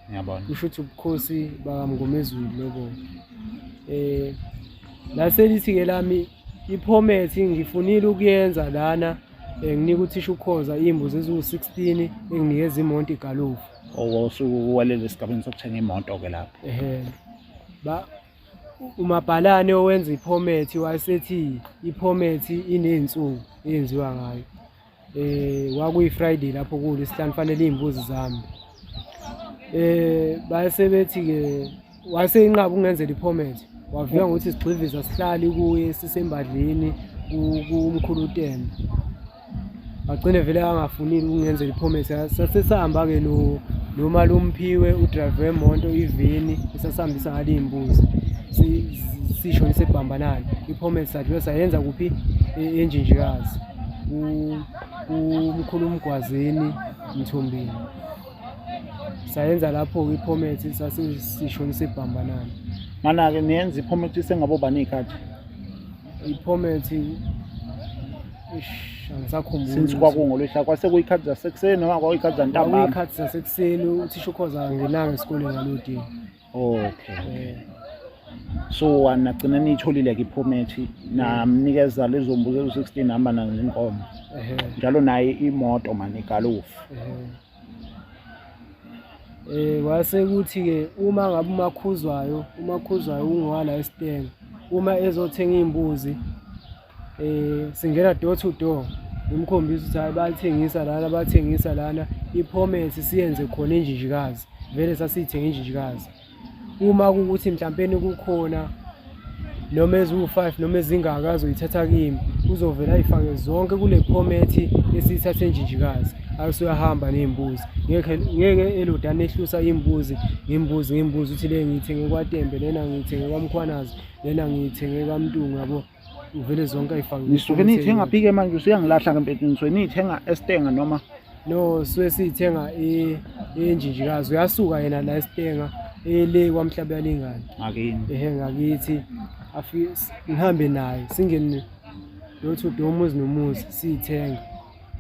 Ngiyabona. Kusho ukuthi ubukhosi bakaMngomezulu lobo. Lase lithi-ke lami iphomethi ngifunile ukuyenza lana nginika uthisha ukhoza iy'mbuzi eziwu-16 enginikeza imoto igalofu. Osuke esigabeni sokuthenga imoto-ke lapho. Ehhe. Ba umabhalane owenza iphomethi wayesethi iphomethi iney'nsuku eyenziwa ngayo. Kwakuyi-Friday lapho kuwulwesihlanu fanele iy'mbuzi zami. Base bethi-ke waseyinqaba ukungenzela iphomethi wavika ngokuthi sigxiviza sihlali kuye sisembadleni kumkhulu uTembe. Bagcine vele angafunile ukungenzela iphomethi sasesihamba-ke nomalumphiwe udrayiva wemoto iveni esasihambisa ngale iy'mbuzi sishonise ebhambanani iphomethi sadlula sayenza kuphi enjinjikazi kumkhulu uMgwazeni Mthombeni. Sayenza lapho-ke iphomethi sasisishonise ebhambanani. Mana-ke niyenza iphomethi sengabobani iy'khathi? Iphomethi eish angisakhumbuli. Since kwakungolwesihlanu kwase kuyikhathi zasekuseni noma kwakuyikhathi zantambama? Kwakuyikhathi zasekuseni uthisha ukhoza angenanga esikoleni ngaloo day. Okay. So nagcina niyitholile-ke iphomethi namnikeza lezo mbuzi ezu-16 hamba nazo inkomo. Njalo naye imoto mani igalofu. Kwase kuthi-ke uma ngabe uMakhuzwayo, uMakhuzwayo ungowala esitenga, uma ezothenga iy'mbuzi singena door to door ngimkhombisa ukuthi hhayi bayathengisa lana, bathengisa lana, iphomethi siyenze khona enjinjikazi, vele sasiyithenga enjinjikazi. Uma kuwukuthi mhlampeni kukhona noma eziwu-5 noma ezingaka azoyithatha kimi, uzovele ayifake zonke kule phomethi esiyithathe enjinjikazi, ayosuyahamba ney'mbuzi. Ngeke ngeke elodane ehlusa iy'mbuzi ngembuzi ngembuzi ukuthi le ngiyithenge kwaTembe, lena ngiyithenge kwaMkhwanazi, lena ngiyithenge kwaMntungu yabo. Uvele zonke ayifake. Nisuke niyithenga phi-ke manje usuyangilahla ke mfethu nisuke niyithenga esitenga noma? No, suke siyithenga enjinjikazi. Uyasuka yena la esitenga ele kwaMhlabuyalingana. Ngakini. Ehhe ngakithi afike ngihambe naye singene door to door umuzi nomuzi siyithenga.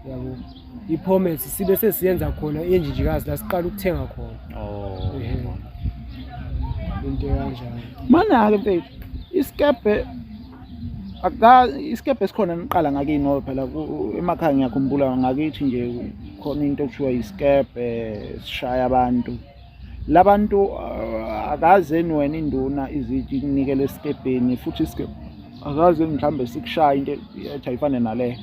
Yabo. Iphomethi sibe sesiyenza khona enjinjikazi la siqala ukuthenga khona. Oh. Ehhe. Into kanjalo. Mana-ke mfethu isikebhe aka isikebhe esikhona niqala ngakini ngoba phela emakhaya ngiyakhumbula ngakithi nje khona into okuthiwa isikebhe sishaya abantu. Labantu akaze wena induna izithi kunikele esikebheni futhi isikebhe akaze mhlambe sikushaya into ethi ayifane nale.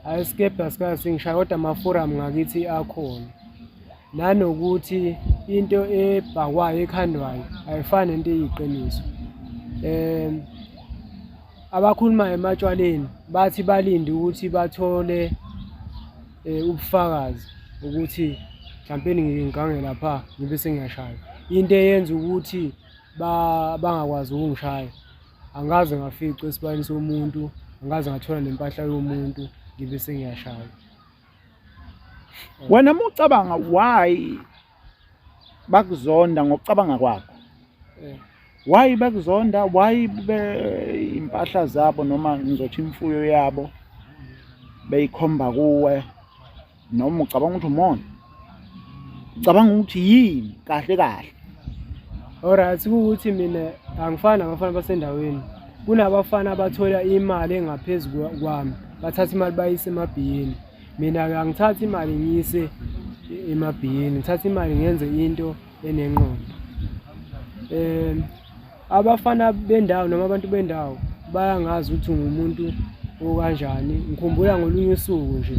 Hayi isikebhe asikaze singishaya kodwa amaforamu ngakithi akhona. Nanokuthi into ebhakwayo ekhandwayo ayifani nento eyiqiniso. Abakhulumayo ematshwaleni bathi balinde ukuthi bathole ubufakazi ukuthi mhlampeni ngike ngigange lapha ngibe sengiyashaya. Into eyenza ukuthi bangakwazi ukungishaya angikaze ngaficwa esibayeni somuntu, angikaze ngathola nempahla yomuntu ngibe sengiyashaya. Wena uma ucabanga why bakuzonda ngokucabanga kwakho? Why bekuzonda? Why impahla zabo noma ngizothi imfuyo yabo beyikhomba kuwe noma ucabanga ukuthi umona? Ucabanga ukuthi yini kahle kahle? Alright, kuwukuthi mina angifani nabafana basendaweni. Kunabafana abathola imali engaphezu kwami, bathatha imali bayise emabhiyeni. Mina-ke angithathi imali ngiyise emabhiyeni, ngithatha imali ngenze into enengqondo. Abafana bendawo noma abantu bendawo bayangazi ukuthi ngumuntu okanjani. Ngikhumbula ngolunye usuku nje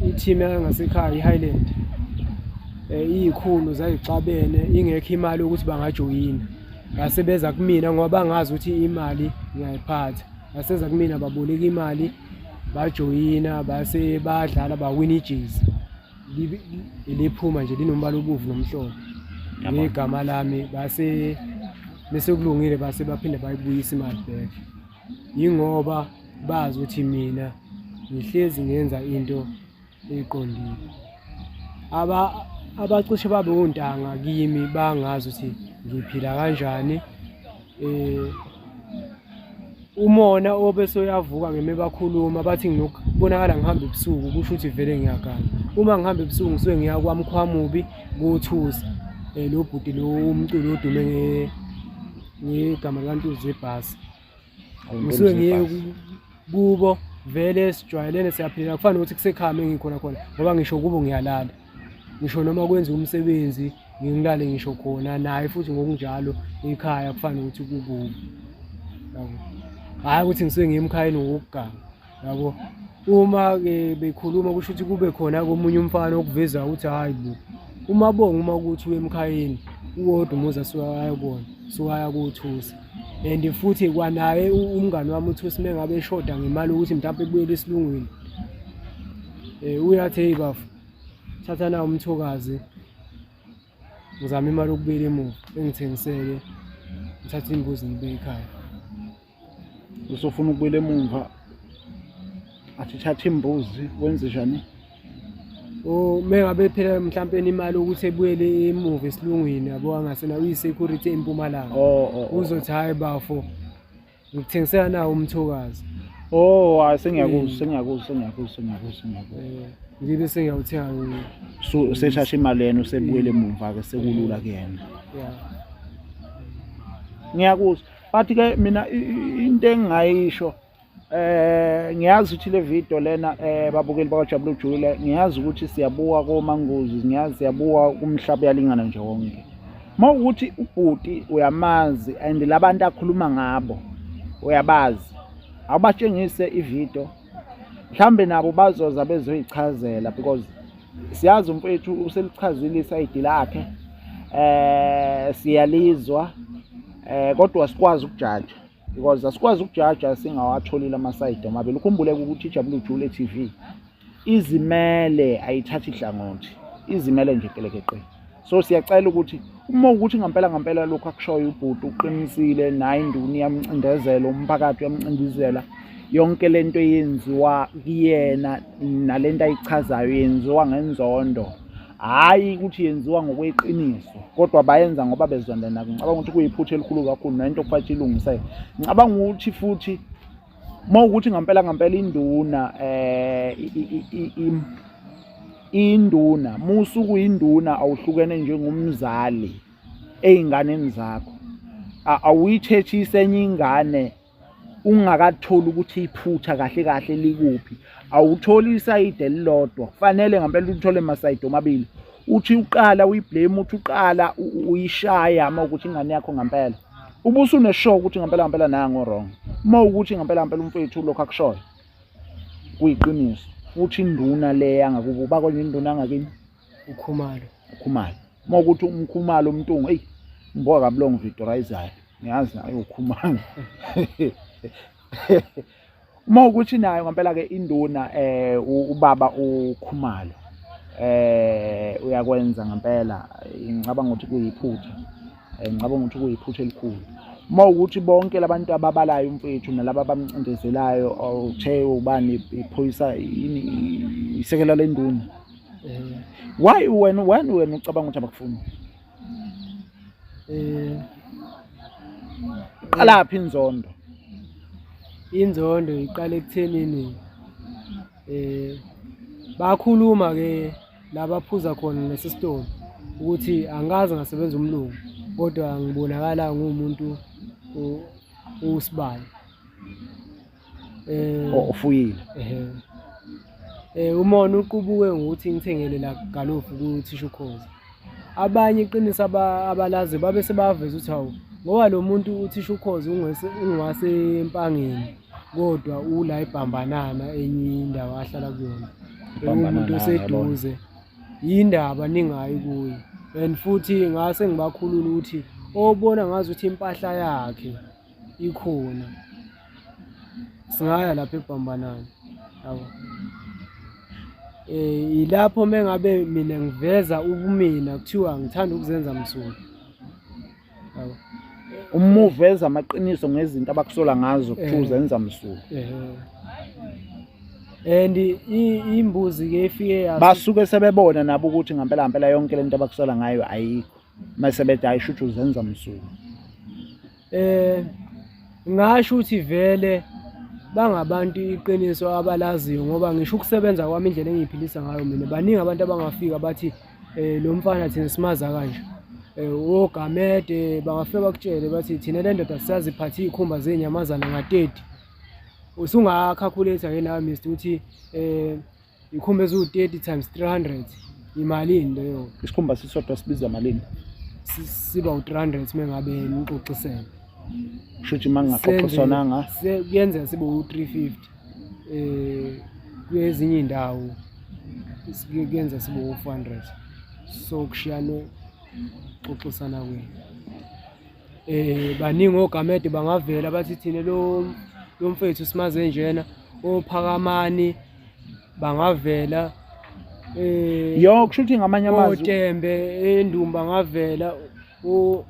i-team yangasekhaya i-Highland iy'khulu zayixabene ingekho imali yokuthi bangajoyina. Base beza kumina ngoba bangazi ukuthi imali ngiyayiphatha. Baseza kumina baboleka imali bajoyina base badlala bawina ijezi. Liphuma nje linombala obovu nomhlophe. Ngegama lami base bese kulungile, base baphinde bayibuyisa imali back, yingoba bazi ukuthi mina ngihlezi ngenza into eqondile. Abacishe babe ontanga kimi bangazi ukuthi ngiphila kanjani. Umona obese uyavuka-ke mebakhuluma bathi nginokubonakala ngihamba ebusuku, kusho ukuthi vele ngiyaganga. Uma ngihamba ebusuku ngisuke ngiya kwaMkhwamubi kuthusa lo bhuti lo umculo odume ngegama likaNtuzu Zebhasi. Ngisuke ngiye kubo vele sijwayelene siyaphila, kufana nokuthi kusekhaya engikhona khona ngoba ngisho kubo ngiyalala, ngisho noma kwenziwa umsebenzi ngingilale ngisho khona naye futhi ngokunjalo ekhaya kufana nokuthi kukubo, yabo. Hhayi ukuthi ngisuke ngiye emkhayeni ngokuganga, yabo. Uma-ke bekhuluma kusho ukuthi kube khona komunye umfana okuveza ukuthi hhayi bo, uMabonga uma kuthi uya emkhayeni uwodwa umuzi asuke aya kuwona, usuke aya kowuthusa. And futhi kwanaye umngani wami uThusi uma ngabe eshoda ngemali ukuthi mhlawumpe ebuyele esilungwini, uyathi hey bafo, thatha nawo umthokazi, ngizama imali yokubuyela emuva, engithengisele, ngithathe imbuzi ngibeke ekhaya. Usufuna ukubuyela emumva, athi thatha imbuzi, wenze njani? Oh, mengabe phela mhlampe imali ukuthi ebuyele emuva esilungwini, yabo, angasena uyi-security eMpumalanga. Oh. Uzothi hayi bafo, ngikuthengisela nawo umthokazi. Oh, hayi sengiyakuzwa, sengiyakuzwa, sengiyakuzwa, sengiyakuzwa, sengiyakuzwa. Ngibe sengiyawuthenga. So seshasha imali yena usebuyele emuva ke sekulula kuyena. Yeah. Ngiyakuzwa. But ke mina into engingayisho, ngiyazi ukuthi le video lena, babukeli bakaJabula Ujule, ngiyazi ukuthi siyabuka komangozi, ngiyazi siyabuka kumhlaba uyalingana nje wonke. Mawukuthi ubhuti uyamazi and labantu akhuluma ngabo uyabazi, awubatshengise ivideo, mhlambe nabo bazoza bezoyichazela, because siyazi umfethu uselichazile isayidi lakhe, siyalizwa, kodwa sikwazi ukujaja, because asikwazi ukujaja singawatholile amasayidi omabili. Ukhumbule ukuthi iJabula Ujule TV izimele, ayithathi hlangothi, izimele nje kelekeqe. So siyacela ukuthi uma ukuthi ngampela ngampela lokhu akushoyo ubhuti uqinisile, naye induna iyamcindezela, umphakathi uyamcindezela, yonke lento eyenziwa kuyena nalento ayichazayo yenziwa ngenzondo, hhayi ukuthi yenziwa ngokweqiniso, kodwa bayenza ngoba bezondana. Ngicabanga ukuthi kuyiphutha elikhulu kakhulu nento okufanele ilungiseke. Ngicabanga ukuthi futhi uma ukuthi ngampela ngampela induna induna musuku induna awuhlukene njengomzali ey'nganeni zakho, awuyithethise enye ingane ungakatholi ukuthi iphutha kahle kahle likuphi. Awutholi isayidi elilodwa, kufanele ngampela uthole masayidi omabili. Uthi uqala uyiblame, uthi uqala uyishaya uma ukuthi ingane yakho ngampela ubusuneshow ukuthi ngampela ngampela nango wrong. Uma ukuthi ngampela ngampela umfethu lokho akushoyo kuyiqiniso, futhi induna le yangakubo bakwenye induna angakini uKhumalo, uKhumalo, uma ukuthi umkhumalo umntungu, eyi ngibuka kabi lo ngividorizayo, ngiyazi naye uKhumalo. Uma ukuthi nayo ngempela ke induna ubaba uKhumalo uyakwenza ngempela, ngicabanga ukuthi kuyiphutha, ngicabanga ukuthi kuyiphutha elikhulu. Uma ukuthi bonke labantu ababalayo umfethu nalaba abamcindezelayo, uthe ubani iphoyisa yini, isekela lenduna, why wena ucabanga ukuthi abakufuni? Iqalaphi inzondo? Inzondo iqala ekuthenini bakhuluma ke labaphuza khona nesisitolo ukuthi angikaze ngasebenza umlungu, kodwa ngibonakala ngumuntu usibali. Ofuyile. Umona uqubuke ngokuthi ngithengele la galofu kuthisha ukhoza. Abanye iqiniso abalazi babe sebaveza ukuthi hawu, ngoba lo muntu uthisha ukhoza ungowaseMpangeni, kodwa ula eBhambanana enye indawo ahlala kuyona. Umuntu oseduze, yindaba ningayi kuye. And futhi ngase ngibakhulula ukuthi obona ngazi ukuthi impahla yakhe ikhona, singaya lapha eBhambanana, yabo. Ilapho mengabe mina ngiveza ubumina kuthiwa ngithanda ukuzenza msulwa. Yabo. Uma uveza amaqiniso ngezinto abakusola ngazo kuthiwa uzenza msulwa. And imbuzi ke ifike basuke sebebona nabo ukuthi ngempela ngempela yonke lento abakusola ngayo ayikho. Mase bethi hayi shuthi uzenza msulwa. Ngasho ukuthi vele bangabantu iqiniso abalaziyo ngoba ngisho ukusebenza kwami indlela engiyiphilisa ngayo mina baningi abantu abangafika bathi lo mfana thina simaza kanje ogamede bangafika bakutshele bathi thina le ndoda sisaziphatha iy'khumba zey'nyamazane nga-30 usungakhalkhuletha ke nawe Mr ukuthi ikhumba eziwu-30 times 300 imalini leyo? Isikhumba sisodwa sibiza malini? Siba u-300 mengabe nixoxisene. Kusho ukuthi uma ningaxoxisananga kuyenzeka sibe u-350 kwezinye iy'ndawo kuyenza sibe u-400 so kushiyane xoxisana kwenu. Baningi ogamede bangavela bathi thina lo mfethu simaze njena ophakamani bangavela yo kusho ukuthi ngamanye amazwi otembe endumba bangavela o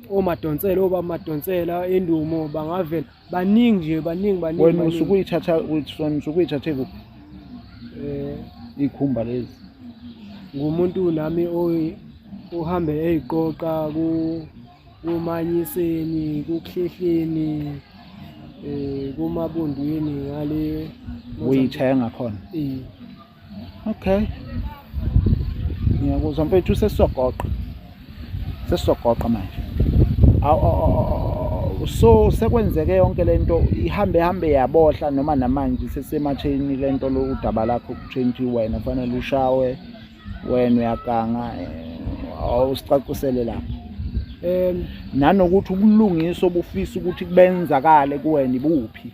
omadonsela obamadonsela endumo bangavela baningi nje baningi baningi wena usuke uyithatha usuke uyithathe kuphi ikhumba lezi? Ngumuntu nami ohambe eyiqoqa kumanyiseni kukhlehleni kumabundwini ngale uyithenga khona. Okay, ngiyakuzwa mfethu. Sesizogoqa, sesizogoqa manje. So sekwenzeke yonke lento ihambe hambe yabohla noma namanje sesematheni lento lo udaba lakho kuthenti wena fanele ushawe wena uyaganga awusicacisele lapho nanokuthi ubulungiswa obufisa ukuthi kubenzakale kuwena ibuphi?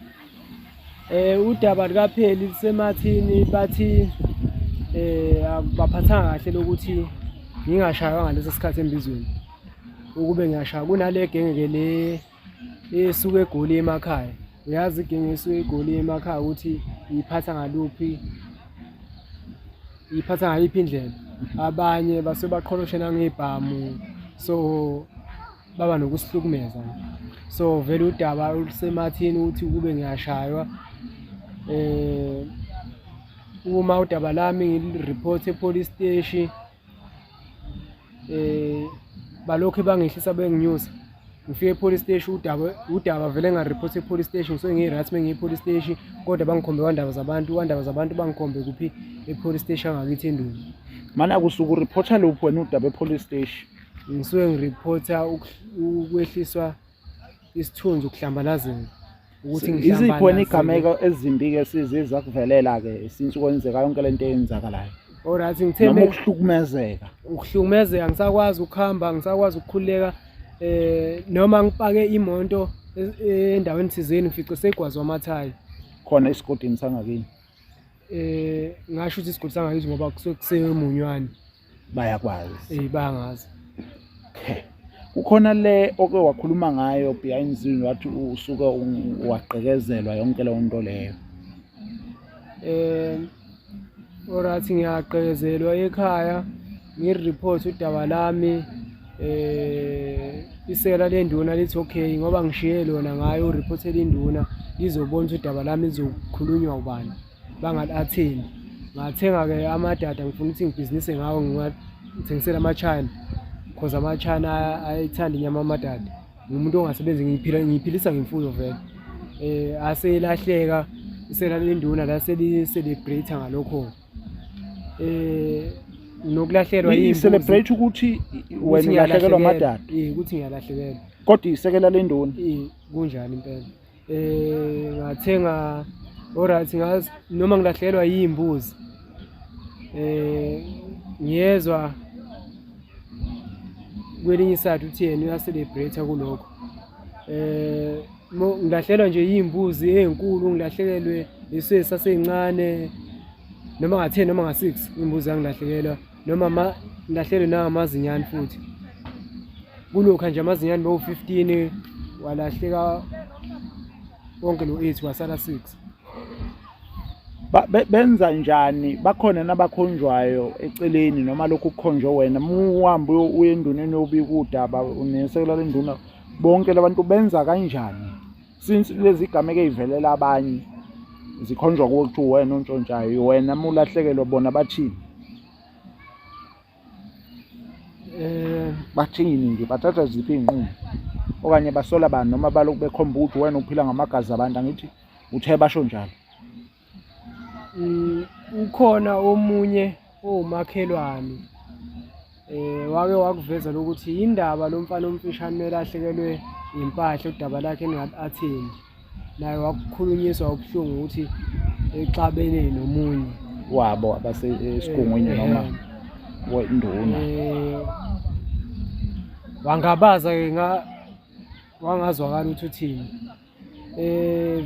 Udaba likaPheli lisemathini bathi akubaphathanga kahle lokuthi ngingashaywa ngaleso sikhathi embizweni. Ukube ngiyashaya kunale genge ke le esuke eGoli emakhaya. Uyazi igenge esuke eGoli emakhaya ukuthi iphatha ngaluphi iphatha ngayiphi indlela. Abanye basuke baqholoshe nangey'bhamu so baba nokusihlukumeza. So vele udaba olusemathini ukuthi kube ngiyashaywa uma udaba lami ngilireport e-police station balokhu bangehlisa benginyusa. Ngifike e-police station udaba vele ngareport e-police station ngisuke ngiyi-right uma ngiye-police station kodwa bangikhombe kwandaba zabantu, kwandaba zabantu bangikhombe kuphi e-police station angakithi eNdoni. Mana kusuke ureporta luphi wena udaba e-police station? Ngisuke ngiripotha ukwehliswa isithunzi, ukuhlambalazeka ukuthi Iziphi wena igameko ezimbi-ke siziza kuvelela-ke since kwenzeka yonke lento eyenzakalayo? Alright, ngithe noma ukuhlukumezeka. Ukuhlukumezeka, ngisakwazi ukuhamba, ngisakwazi ukukhululeka noma ngipake imoto endaweni thizeni ngifice segwazwa amathayi khona esigodini sangakini. Ngasho ukuthi isigodi sangakithi ngoba kusuke kusemunywane. Bayakwazi. Bayangazi. Okay. Kukhona le oke wakhuluma ngayo behind scene wathi usuke wagqekezelwa yonke leyo nto leyo. Alright, ngiyagqekezelwa ekhaya ngireport udaba lami isela lenduna lithi okay ngoba ngishiye lona ngayo ureportela induna lizobona ukuthi udaba lami lizokhulunywa ubani bangali-atheni. Ngathenga-ke amadada ngifuna ukuthi ngibhizinise ngawo ngithengisele ama-China cause ama-China ayayithanda inyama yamadada. Ngumuntu ongasebenzi ngiyiphilisa ngemfuyo vele. Aselahleka isela lenduna lase-celebrate ngalokho. Nokulahlekelwa I-celebrate ukuthi wena ulahlekelwa amadada? Ukuthi ngiyalahlekelwa. Kodwa isekela lenduna? Kunjani impela. Ngathenga alright ngazi noma ngilahlekelwa yimbuzi ngiyezwa kwelinye iside uthi yena uya-celebrate kulokho. Ngilahlelwa nje yimbuzi ezinkulu, ngilahlekelwe iswe sasencane noma nga-10 noma nga-6 imbuzi yangilahlekelwa noma ngilahlelwe nangamazinyane futhi. Kulokhu nje amazinyane bewu-15 walahleka wonke lo 8 wasala 6. Benza njani? Bakhona nabakhonjwayo eceleni noma lokhu kukhonjwe wena? Uma uhambe uye enduneni uyobika udaba unesekela lenduna, bonke labantu benza kanjani? Since lezi gameko ey'velela abanye zikhonjwa kuwe kuthiwa uwena ontshontshayo, wena uma ulahlekelwa bona bathini? Bathini nje, bathatha ziphi iy'nqumo okanye basola bani noma balokhu bekhomba ukuthi wena uphila ngamagazi abantu? Angithi uthe basho njalo. Ukhona omunye owumakhelwane wake wakuveza lokuthi indaba lo mfana omfishane melahlekelwe impahla udaba lakhe ningalu-athendi, naye wakukhulunyiswa ubuhlungu ukuthi exabene nomunye wabo abasesigungwini noma wenduna. Wangabaza-ke wangazwakala ukuthi uthini.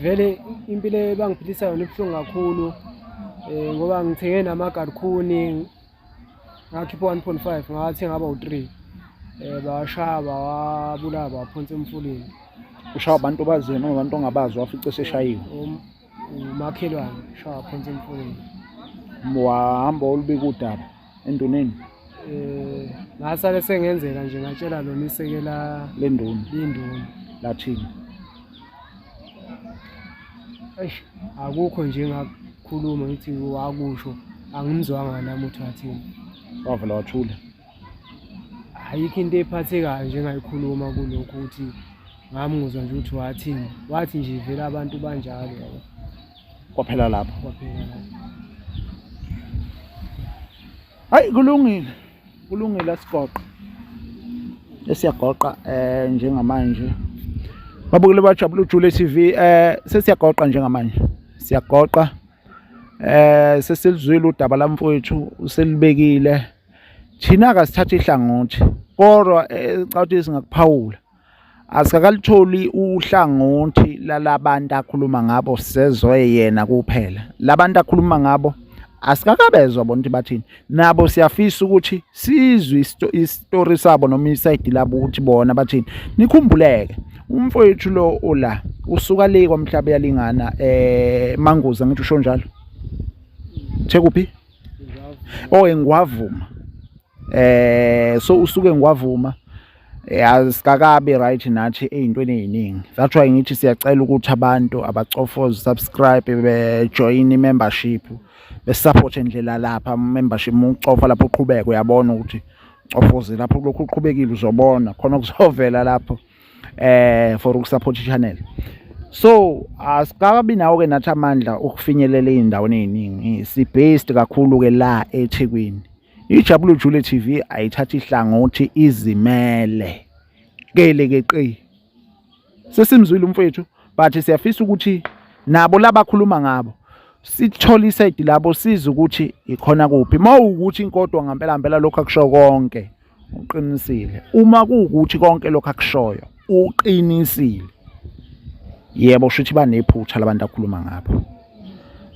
Vele impilo ebangiphilisa yona ibuhlungu kakhulu ngoba ngithenge namagalikhuni ngakhipha 1.5 ngathenga ngaba u-3 bawashaya bawabulala bawaphonsa emfuleni. Ushaya abantu obaziyo noma abantu ongabazi wafice eseshayiwe? Umakhelwane shaya waphonsa emfuleni. Wahamba olubika udaba enduneni? Ngasale sengenzeka nje ngatshela lona isekela lenduna. Lenduna. Lathini? Eish, akukho nje ngakukhuluma ngithi wakusho, angimzwanga nami ukuthi wathini. Wavela wathula. Ayikho into ephathekayo nje engayikhuluma kulokhu ukuthi ngamuzwa nje ukuthi wathini. Wathi nje vele abantu banjalo yabo. Kwaphela lapho. Kwaphela lapho. Hayi kulungile. Kulungile asigoqa. Esiyagoqa njengamanje. Babukele bajabula uJule TV sesiyagoqa njengamanje. Siyagoqa. Sesilizwile udaba lamfowethu uselibekile. Thina akasithatha ihlangothi kodwa ecawuthi singakuphawula. Asikakalitholi uhlangothi lalabantu akhuluma ngabo, sezwe yena kuphela. Labantu akhuluma ngabo asikakabezwa bona ukuthi bathini. Nabo siyafisa ukuthi sizwe isitori sabo noma isayidi labo ukuthi bona bathini. Nikhumbuleke umfowethu lo ola usuka le kwamhlaba yalingana Manguza, ngithi usho njalo. Thekuphi? Oh, engwavuma. So usuke ngwavuma. Asikakabi right nathi ey'ntweni ey'ningi. That's why ngithi siyacela ukuthi abantu abacofoze subscribe bejoin i-membership besupport ndlela lapha membership. Ucofa lapho uqhubeka uyabona ukuthi cofoze lapho lokhu uqhubekile uzobona khona kuzovela lapho for ukusupport i-channel. So asikabi nawo ke nathi amandla ukufinyelela ey'ndaweni ey'ningi, si based kakhulu ke la eThekwini. Ijabulo Jule TV ayithatha ihlangothi, izimele kele ke qi. Sesimzwile umfowethu, but siyafisa ukuthi nabo labakhuluma ngabo sithole isayidi labo size ukuthi ikhona kuphi. Uma ukuthi inkodwa ngempela ngempela lokho akusho konke uqinisile, uma kuwukuthi konke lokho akushoyo uqinisile, yebo shuthi banephutha labantu akhuluma ngabo.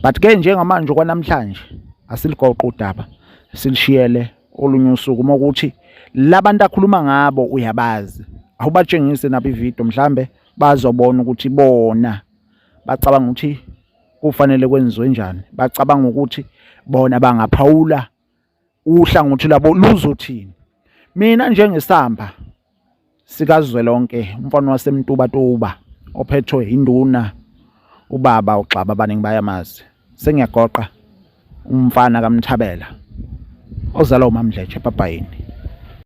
But ke njengamanje kwanamhlanje asiligoqa udaba, silishiyele olunye usuku. Uma ukuthi labantu akhuluma ngabo uyabazi, awubatshengise nabo ividiyo, mhlambe bazobona ukuthi bona bacabanga ukuthi kufanele kwenziwe njani, bacabanga ukuthi bona bangaphawula uhlangothi lwabo luzothini. Mina njengesamba sikazwelonke, umfana waseMtubatuba ophethwe induna ubaba uXaba, abaningi bayamazi, sengiyagoqa umfana kaMthabela ozalwa uMamdletshe ePapayini.